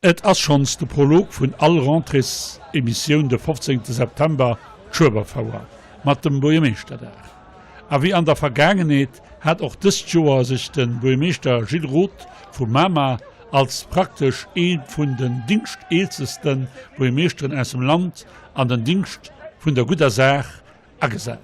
Et ass schonns de Prolog vun all Rentréesemissioun de 15 September, d'Schueberfouer mat dem Buergermeeschterdag. A wéi an der Vergaangenheet hat och dëst Joer sech de Buergermeeschter Gilles Roth vu Mamer als praktesch ee vun den dingschteelzesten Buergermeeschteren aus dem Land an den Dingscht vun der gudder Saach agesat.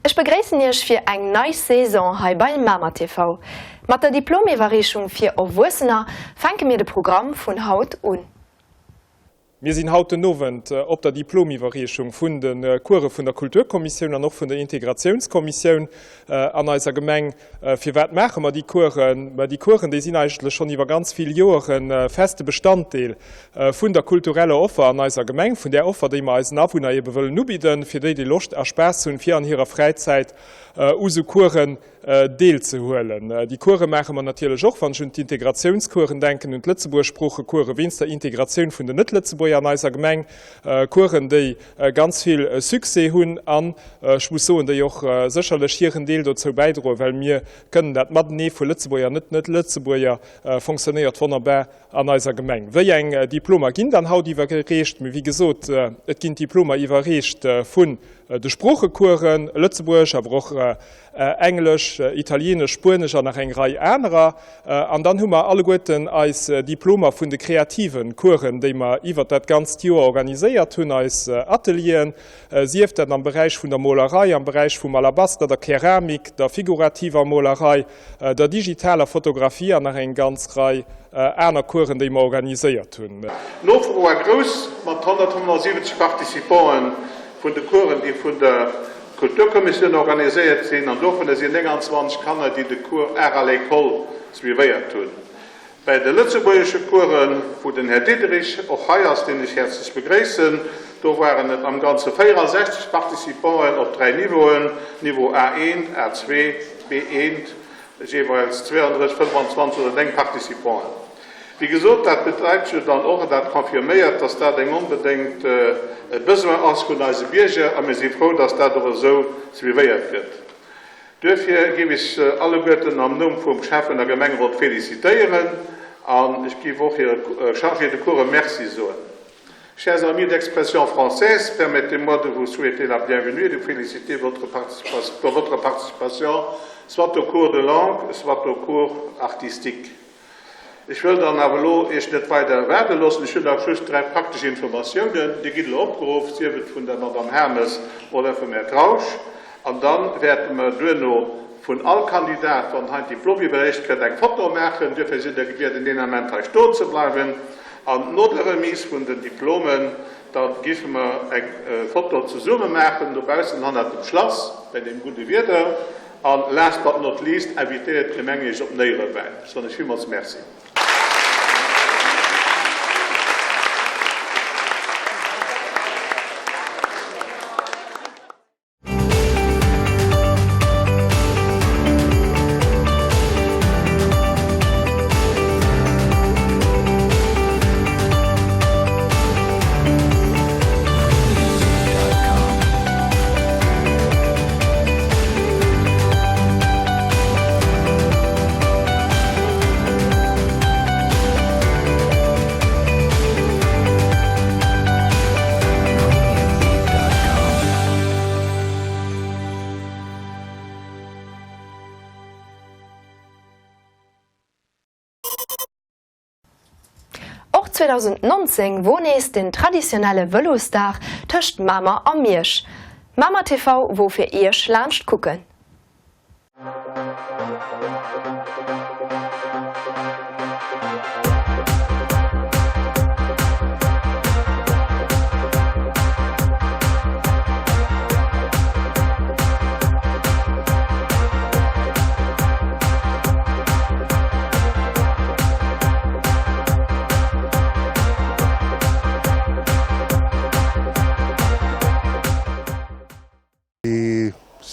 Ech begréissen Iech fir eng nei Saison hei bei Mamer TV. Mat der Diplomiwwerreechung fir Erwuessener fänke mir de Programm vun haut un. Mir sinn haut den Owend op der Diplomiwwerreechung vun de Course vun der Kulturkommissioun an och vun der Integratiounskommissioun an eiser Gemeng. Firwat maache mer déi Coursen? Mä déi Coursen, déi sinn eigentlech schonn iwwer ganz vill Joere feste Bestanddeel vun der kultureller Offer an eiser Gemeng, vun där Offer, déi mer eisen Awunner ebe wëllen ubidden, fir déi, déi Loscht a Spaass hunn, fir an hirer Fräizäit u sou Coursen deelzehuelen. Déi Course maache mer natierlech och, wann ech un d'Integratiounscoursen denken, un d'Lëtzebuerg-Sproochecourse wéinst der Integratioun vun den Net-Lëtzebuerger an eiser Gemeng, Coursen, déi ganz vill Succès hunn an, ech muss soen, déi och sécherlech hiren Deel dozou bäidroen, well mir kënnen dat Matenee vu Lëtzebuerger an Net-Net-Lëtzebuerger fonctionnéiert wonnerbar an eiser Gemeng. Wéi eng Diplomer ginn dann haut iwwerreecht? Mee wéi gesot, et ginn d'Diplomer iwwerreecht vun de Sproochecoursen, Lëtzebuergesch, awer och Englesch, Italienesch, Spuenesch an nach eng Rei anerer. An dann hu mer alleguerten eis Diplomer vun de kreative Coursen, déi mer iwwert dat ganzt Joer organiséiert hunn, eis Atelieren, sief dat am Beräich vun der Molerei, am Beräich vum Alabaster, der Keramik, der figurativer Molerei, der digitaler Fotografie an nach eng ganz Rei aner Coursen, déi mer organiséiert hunn. D'Nofro war grouss, mat 175 Participanten vun de Coursen, déi vun der Kulturkommissioun organiséiert sinn, an dovunner sinn 29 Kanner, déi de Cours Art à l'école suivéiert hunn. Bäi de lëtzebuergesche Coursen, wou den Här Diderich och hei ass, deen ech häerzlech begréissen, do waren et am Ganze 64 Participanten op dräi Niveauen, Niveau A1, A2, B1, jeeweils 32, 25 oder 9 Participanten. Wéi gesot, dat bedeit jo dann och, an dat confirméiert, dass dat eng onbedéngt e Besoin ass vun eise Bierger, a mir si frou, dass dat och esou suivéiert gëtt. Duerfir géif ech alleguerten am Numm vum Schäffen a Gemengerot félicitéieren an ech géif och hire Chargés de cours e Merci soen. Chers amis d'Expression française, permettez-moi de vous souhaiter la bienvenue et de vous féliciter votre pour votre participation soit au cours de langue, soit au cours artistique. Ech wëll dann awer elo Iech net weider waarde loossen. Ech hunn nach just dräi praktesch Informatiounen. Dir gitt elo opgeruff, sief et vun der Madame Hermes oder vum Här Trausch, an da wäerte mer duerno vun all Kandidat, wann hei en Diplom iwwerreecht gëtt, eng Foto maachen. Duerfir sidd Der gebieden, deen Ament hei stoen ze bleiwen. An no der Remise vun den Diplomen, da géife mer eng Foto zesumme maachen dobaussen hannert dem Schlass, bei deem gudde Wieder. An last but not least invitéiert d'Gemeng Iech op Néierewäin. Ech soen Iech villmools Merci. Och 2019 wor nees den traditionelle Vëlosdag tëscht Mamer a Miersch. Mamer TV wor fir Iech laanscht kucken.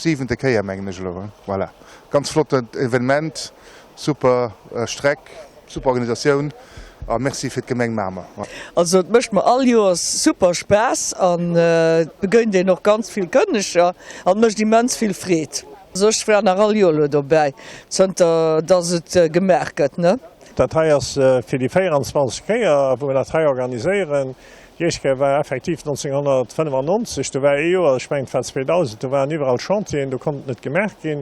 siwente Kéier mengen ech elo. Voilà, ganz flotten Evenement, super Streck, super Organisatioun a Merci fir d'Gemeng Mamer. Also et mécht mer all Joers super Spaass an et begéint een och ganz vill Kënneger an et mécht immens vill Freed. Also ech war nach all Joer elo dobäi zënter dass et gemaach gëtt ne. Dat hei ass fir déi 24. Kéier wou mer dat hei organiséieren. Déi éischt Kéier war effektiv 1995, do war ee Joer, ech mengen et war 2000, do waren iwwerall Chantieren, do konnt et net gemaach ginn.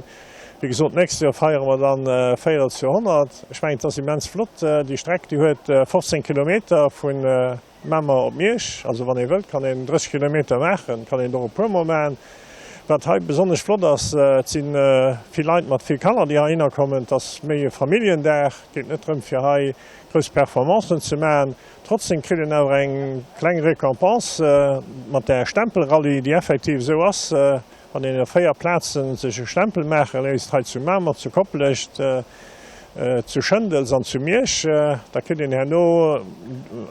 Wéi gesot, d'nächst Joer feiere mer dann Véierelsjoerhonnert. Ech mengen, et ass immens flott. Déi Streck, déi huet 15 Kilometer vu Mamer op Miersch. Also wann ee wëllt, kann een 30 Kilometer maachen, kann een et och e puermol maachen. Wat hei besonnesch flott ass, et si vill Leit mat vill Kanner, déi heihinner kommen. Et ass méi e Familljendag. Et geet net drëm, fir hei grouss Performancen ze maachen. Trotzdem kritt een awer eng kleng Récompense mat där Stempelrallye, déi effektiv esou ass, wann een op 4 Plazen sech e Stempel maache léisst, hei zu Mamer, zu Koplescht, zu Schëndels an zu Miersch, da kritt een herno,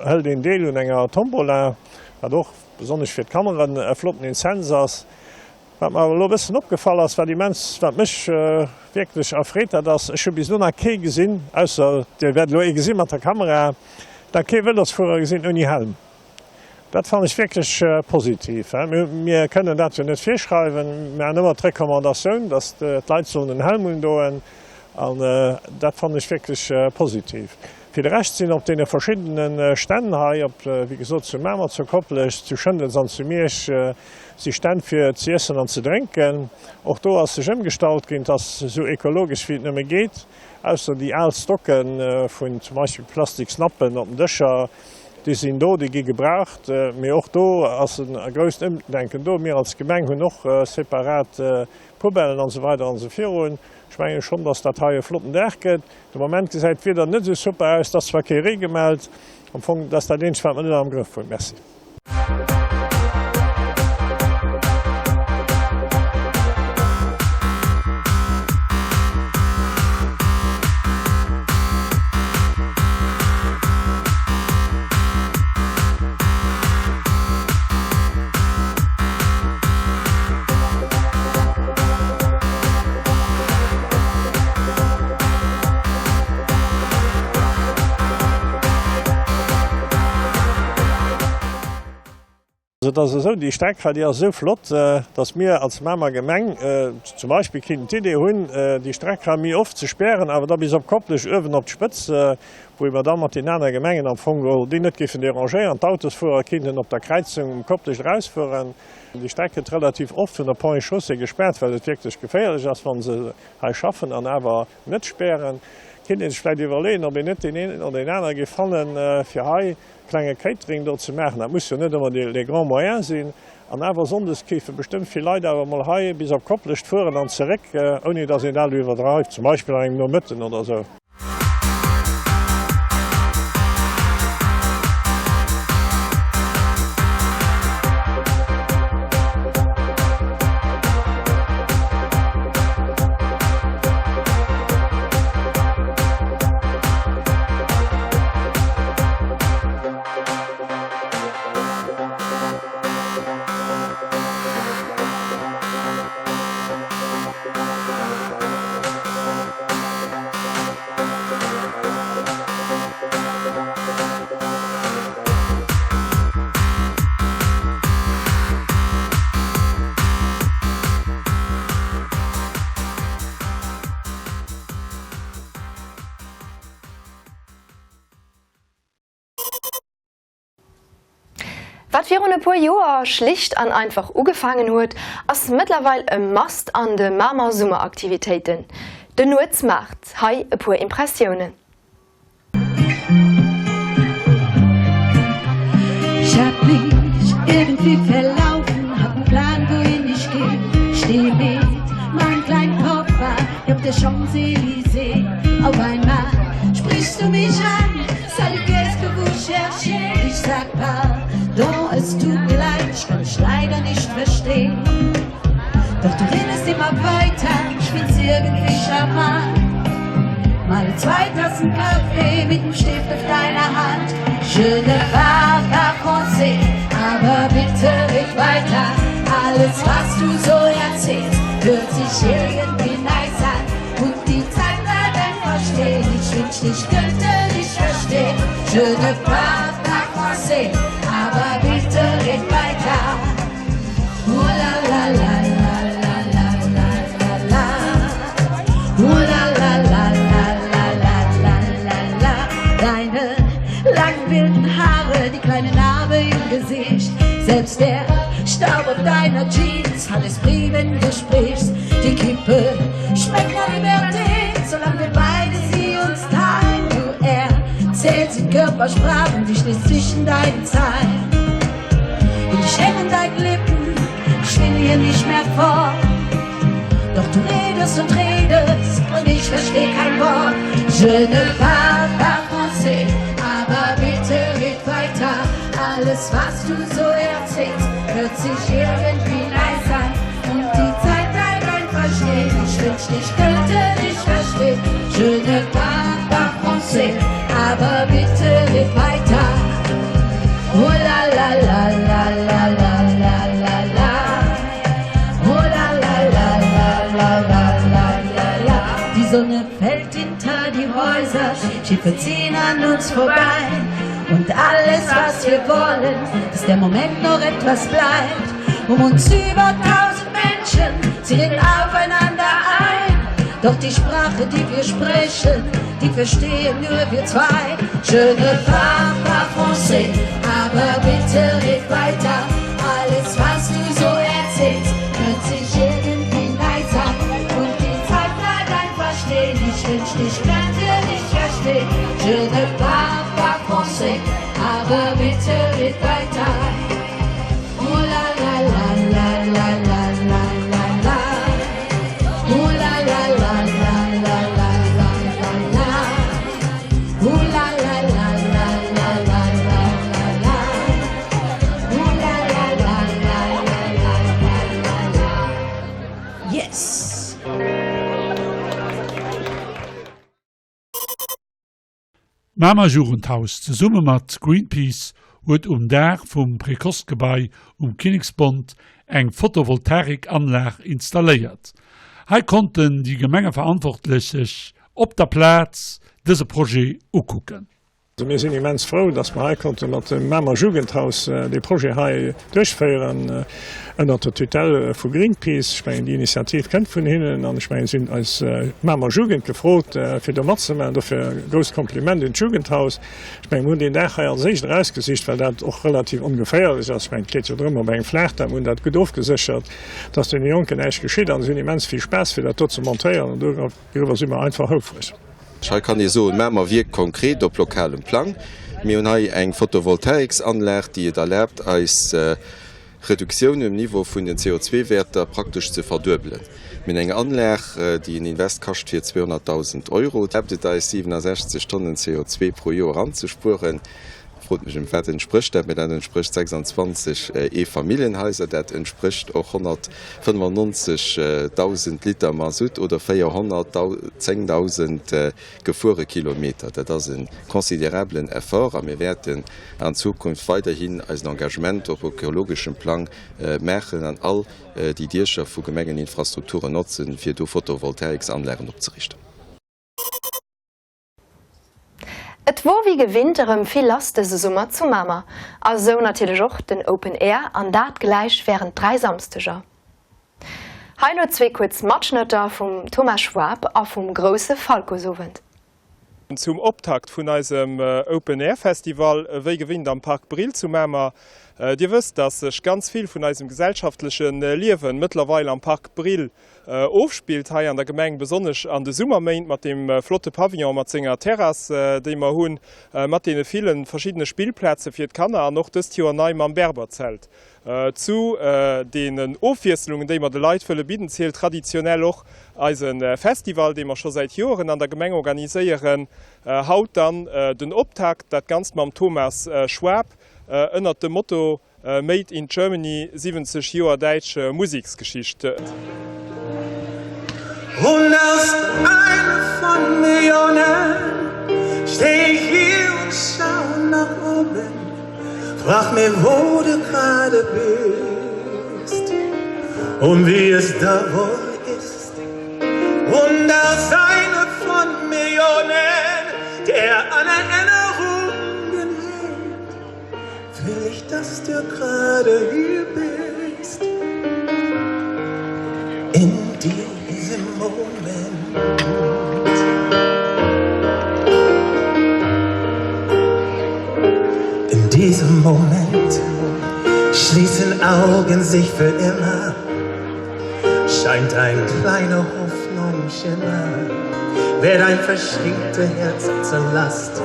hëlt een deel un enger Tombola, wat och besonnesch fir d'Kanner e flotten Incens ass. Wat mer awer elo e bëssen opgefall ass, wat immens, wat mech wierklech erfreet, dat ass, ech hu bis elo nach kee gesinn, ausser Dir wäert elo ee gesi mat der Kamera, nach kee Vëlosfuerer gesinn ouni Helm. Dat fannen ech wierklech positiv. Mir kënnen dat jo net virschreiwen, mir maachen ëmmer d'Recommandatioun, datt d'Leit sollen en Helm undoen, an dat fannen ech wierklech positiv. Fir de Rescht sinn op deene verschiddene Stänn hei, op, wéi gesot, zu Mamer, zu Koplescht, zu Schëndels an zu Miersch, si Stänn fir z'iessen an ze drénken. Och do ass sech ëmgestallt ginn, et ass esou ekologesch wéi et nëmme geet, ausser déi al Stocke vun zum Beispill Plastiksnappen op den Dëscher, déi sinn do, déi gi gebraucht. Mee och do ass e grousst Ëmdenken do. Mir als Gemeng hunn och separat Poubellen an esou weider an esou virun. Ech menge schonn, dass dat hei e flotten Dag gëtt. De Moment gesäit d'Wieder net esou super aus, et ass zwar kee Ree gemellt. Am Fong, dat ass dat eenzegt, wat mer net am Grëff hunn. Merci. Also et ass esou, déi Streck hei, déi ass esou flott, datt mir als Mamer Gemeng zum Beispill kéinten d'Idee hunn, déi Streck hei méi oft ze spären, awer da bis op Koplescht uewen op d'Spëtz, wou mer da mat den anere Gemengen am Fong geholl déi net géifen dérangéieren. D'Autosfuerer kéinten op der Kräizung um Koplescht erausfueren. Déi Streck gëtt relativ oft vun der Ponts et Chaussées gespaart, well et wierklech geféierlech ass, wa se hei schaffen an awer net spären. Kéint ee sech vläicht iwwerleeën, ob een net deen een oder deen anere géif fannen, fir hei e klenge Catering do ze maachen. Dat muss jo net ëmmer les grands moyens sinn. An awer sonndes géife bestëmmt vill Leit awer emol hei bis op Koplescht fueren an zeréck, ouni datt een dat elo iwwerdreift, zum Beispill an engem Nomëtten oder esou. Wat virun e puer Joer schlicht an einfach ugefaangen huet, ass mëttlerweil e Must an de Mamer Summeraktivitéiten, den Nuetsmaart. Hei e puer Impressiounen. Ich hab mich irgendwie verlaufen, hab 'n Plan wohin ich geh, steh mit meinem kleinen Koffer op der Champs-Élysées. Auf einmal sprichst du mich an, Salut, qu'est-ce que vous cherchez? Ich sag pardon, es tut mir leid, ich kann dich leider nicht verstehen. Doch du redest immer weiter, ich find's irgendwie charmant. Mal zwei Tassen Kaffee mit dem Stift auf deiner Hand. Je ne parle pas français, aber bitte red weiter. Alles was du so erzählst. Hört sich irgendwie nice an und die Zeit bleibt einfach stehen. Ich wünschte, ich könnte dich verstehen. Je ne parle pas français, aber bitte red weiter. Oh la la la la la la la la la. Oh la la la la la la la la la. Deine langen wilden Haare, die kleine Narbe im Gesicht. Selbst der Staub auf deiner Jeans hat Esprit, wenn du sprichst. Die Kippe schmeckt nach Liberté, solange wir beide sie uns teilen. Du erzählst in Körpersprache und ich lese zwischen deinen Zeilen. Und ich häng an deinen Lippen, ich will hier nicht mehr fort. Doch du redest und redest und ich versteh kein Wort. Je ne parle pas français, aber bitte red weiter. Alles, was du so erzählst, hört sich irgendwie nice an. Und die Zeit bleibt einfach stehen. Ich wünschte, ich könnte dich verstehen. Je ne parle pas français, aber bitte red weiter. Oh la la la la la la la la la. Oh la la la la la la la la la. Die Sonne fällt hinter die Häuser, Schiffe ziehen an uns vorbei. Und alles, was wir wollen, dass der Moment noch etwas bleibt. Um uns über tausend Menschen, sie reden aufeinander ein. Doch die Sprache, die wir sprechen, die verstehen nur wir zwei. Je ne parle pas français, aber bitte red weiter. Alles, was du so erzählst, hört sich irgendwie nice an. Und die Zeit bleibt einfach stehen. Ich wünschte, ich könnte dich verstehen. Je ne parle pas français, aber bitte red weiter. Oh la la la la la la la la la. Oh la la la la la la la la la. Oh la la la la la la la la la. Oh la la la la la la la la la. Yes! D'Mamer Jugendhaus zesumme mat Greenpeace huet um Daach vum Précoce-Gebai um Kinneksbond eng Photovoltaikanlag installéiert. Hei konnten déi Gemengeverantwortlech sech op der Plaz dëse Projet ukucken. Mir sinn immens frou, dass mer hei konnte mat dem Mamer Jugendhaus dee Projet hei duerchféieren ënnert der Tutelle vu Greenpeace. Ech mengen, déi Initiativ kënnt vun hinnen an ech mengen, si hunn eis Mamer Jugend gefrot, fir do matzemaachen. Dofir e grousst Kompliment un d'Jugendhaus. Ech mengen, mir hunn deen Daach hei als éischt erausgesicht, well dat och relativ ongeféierlech ass. Ech mengen, et geet jo drëm op engem Flaachdaach. Mir hunn dat gutt ofgeséchert, dass deene Jonken näischt geschitt an si hunn immens vill Spaass, fir dat do ze montéieren an doriwwer si mer einfach houfreg. Hei kann ee soen, Mamer wierkt konkret op lokalem Plang. Mir hunn hei eng Photovoltaiksanlag, déi et erlaabt, eis Reduktioun um Niveau vun den CO2-Wäerter praktesch ze verduebelen. Mir hunn eng Anlag, déi en Invest kascht fir 200.000 Euro. Erlaabt et eis, 67 Tonnen CO2 pro Joer anzespueren. Frot mech, ëm wat entsprécht dat? Mä dat entsprécht 26 Eefamilljenhaiser, dat entsprécht och 195.000 Liter Masutt oder 410.000 gefuere Kilometer. Dat ass e considerabelen Effort a mir wäerten an Zukunft weiderhin eisen Engagement op ökologeschem Plang maachen an all déi Diecher vu Gemengeninfrastrukturen notzen, fir do Photovoltaiksanlagen opzerichten. Et wor wéi gewinnt erëm vill lass dëse Summer zu Mamer. A sou natierlech och den Open Air an dat gläich wärend 3 Samsdeger. Hei lo zwee kuerz Matschnëtter vum Thomas Schwab a vum grousse Falcosowend. Zum Optakt vun eisem Open Air Festival, wéi gewinnt am Park Brill zu Mamer. Dir wësst, dass sech ganz vill vun eisem gesellschaftleche Liewen mëttlerweil am Park Brill ofspillt hei an der Gemeng, besonnesch an de Summerméint mat deem flotte Pavillon mat senger Terrass, déi mer hunn, mat deene ville verschiddene Spillplaze fir d'Kanner an och dëst Joer nei mam Berberzelt. Zu deenen Ofwiesselungen, déi mer de Leit wëlle bidden, zielt traditionell och eise Festival, dee mer scho säit Joeren an der Gemeng organiséieren. Haut dann den Optakt, dat Ganzt mam Thomas Schwab ënnert dem Motto Made in Germany, 70 Joer däitsch Museksgeschicht. Und als eine von Millionen steh ich hier und schau nach oben, frag mir wo du gerade bist und wie es da wohl. Und als eine von Millionen, der an Erinnerungen hängt, fühl ich, dass du gerade hier bist. In diesem Moment. In diesem Moment schließen Augen sich für immer, scheint ein kleiner Hoffnungsschimmer, wer dein verschenkte Herz zur Last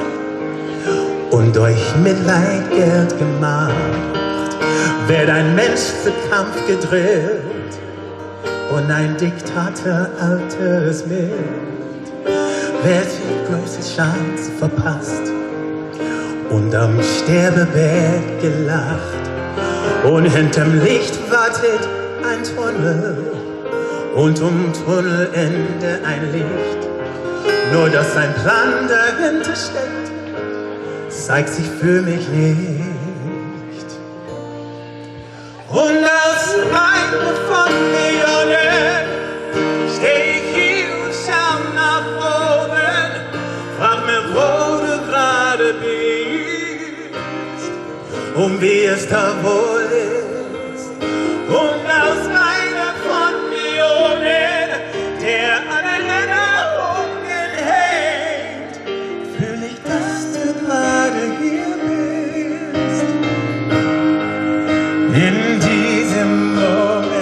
und durch Mitleid Geld gemacht, wer dein Mensch zu Kampf gedrillt und ein Diktator altes Mild, wer die größte Chance verpasst und am Sterbebett gelacht und hinterm Licht wartet ein Tunnel und um Tunnelende ein Licht. Nur dass ein Plan dahinter steckt, zeigt sich für mich nicht. Und als eine von Millionen steh ich hier und schau nach oben, frag mir, wo du gerade bist und wie es da wohl ist. Und aus einer von Millionen, der an Erinnerungen hängt, fühl ich, dass du gerade hier bist. In diesem Moment.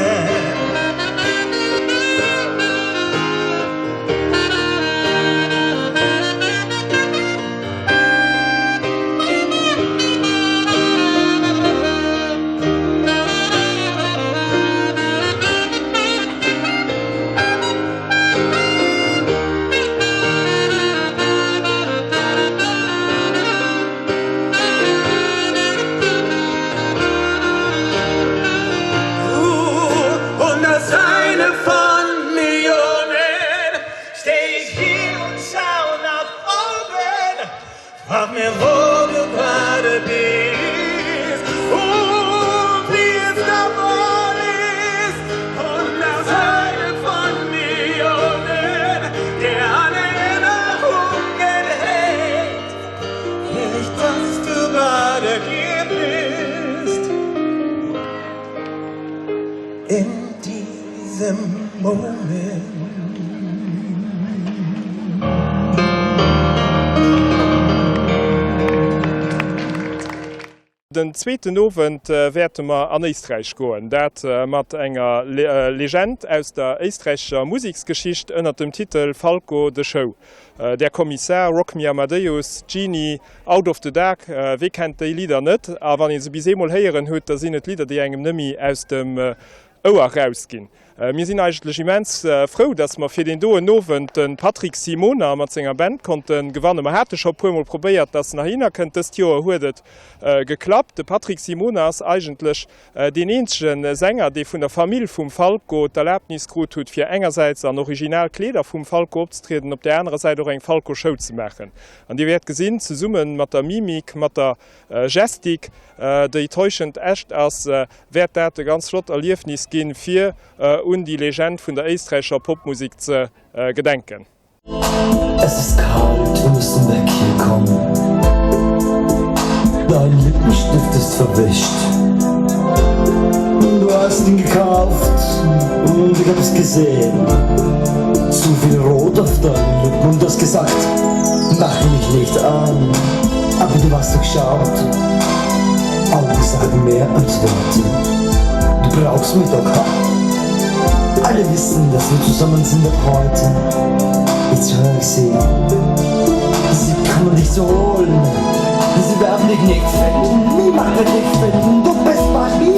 Und als eine von Millionen steh ich hier und schau nach oben. Frag mir, wo du gerade bist und wie es da wohl ist. Und als eine von Millionen, der an Erinnerungen hängt, will ich, dass du gerade hier bist. In diesem Moment. Den zweeten Owend wäerte mer an Éisträich goen, dat mat enger Legend aus der éisträichescher Museksgeschicht ënnert dem Titel Falco the Show, Der Kommissar, Rock Me Amadeus, Jeanny, Out of the Dark. Wee kennt déi Lidder net? A wann ee se bis eemol héieren huet, da sinn et Lidder, déi engem nëmmi aus dem Ouer rausginn. Mir sinn eigentlech immens frou, dass mer fir deen doen Owend de Patrick Simoner mat senger Band konnte gewannen. Mer hate scho e puermol probéiert, dass en heihinner kënnt. Dëst Joer huet et geklappt. De Patrick Simoner ass eigentlech deen eenzege Sänger, dee vun der Famill vum Falco d'Erlaabnis krut hutt, fir engersäits an original Kleeder vum Falco opzetrieden, op där anerer Säit och eng Falco-Show ze maachen. An Dir wäert gesinn, zesumme mat der Mimik, mat der Gestik, déi täuschend echt ass, wäert dat e ganz flott Erliefnis ginn, fir un déi Legend vun der éisträichescher Popmusek ze gedenken. Es ist kalt, wir müssen weg hier kommen. Dein Lippenstift ist verwischt. Du hast ihn gekauft und ich hab es gesehen. Zu viel Rot auf deinen Lippen und du hast gesagt, mach mich nicht an. Aber du warst durchschaut. Augen sagen mehr als Worte. Du brauchst mich doch. Ha? Alle wissen, dass wir zusammen sind ab heute. Jetzt höre ich sie. Sie kommen dich zu holen. Sie werden dich nicht finden. Niemand wird dich finden. Du bist bei mir.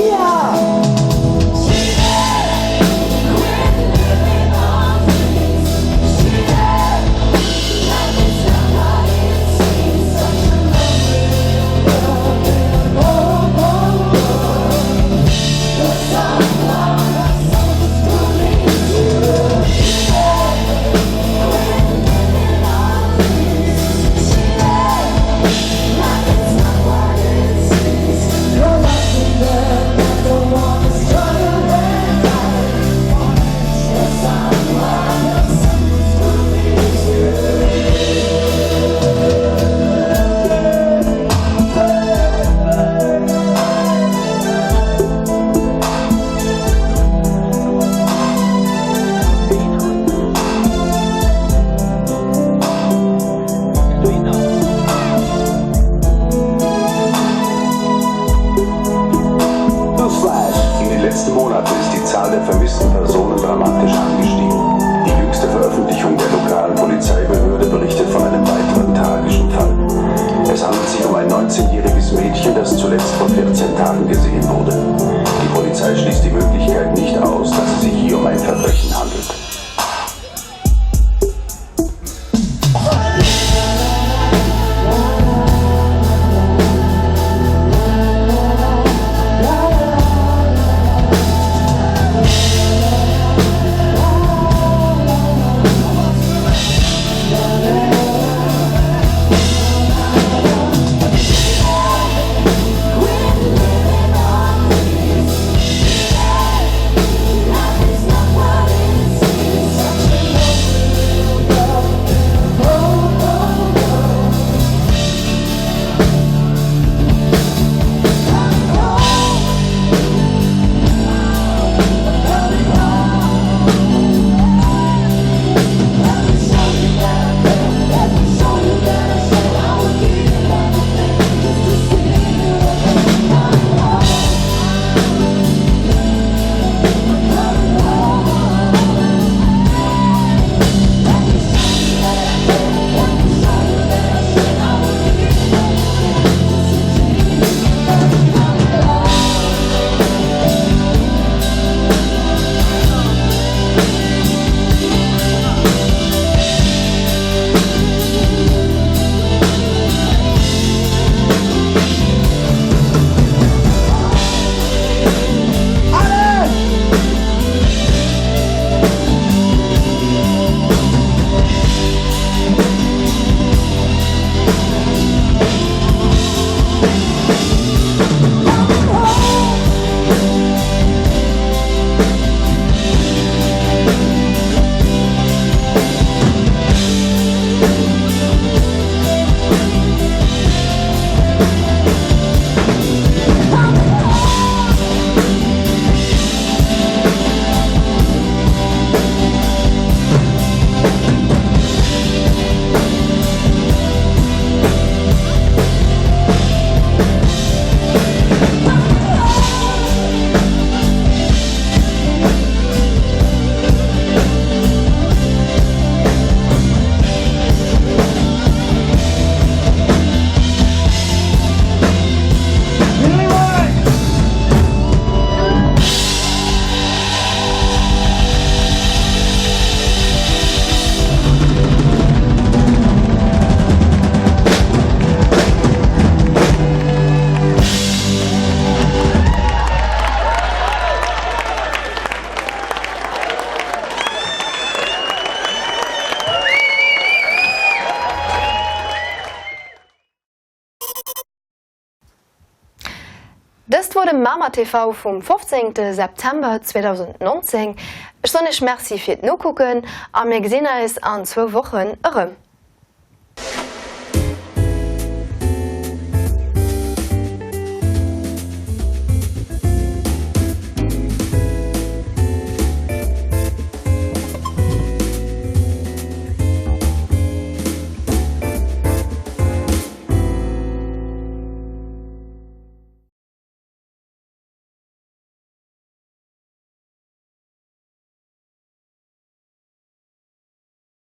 Dëst wor de Mamer TV vum 15 September 2019. Ech soen iech Merci fir d'Nokucken a mir gesinn eis an zwou Wochen erëm.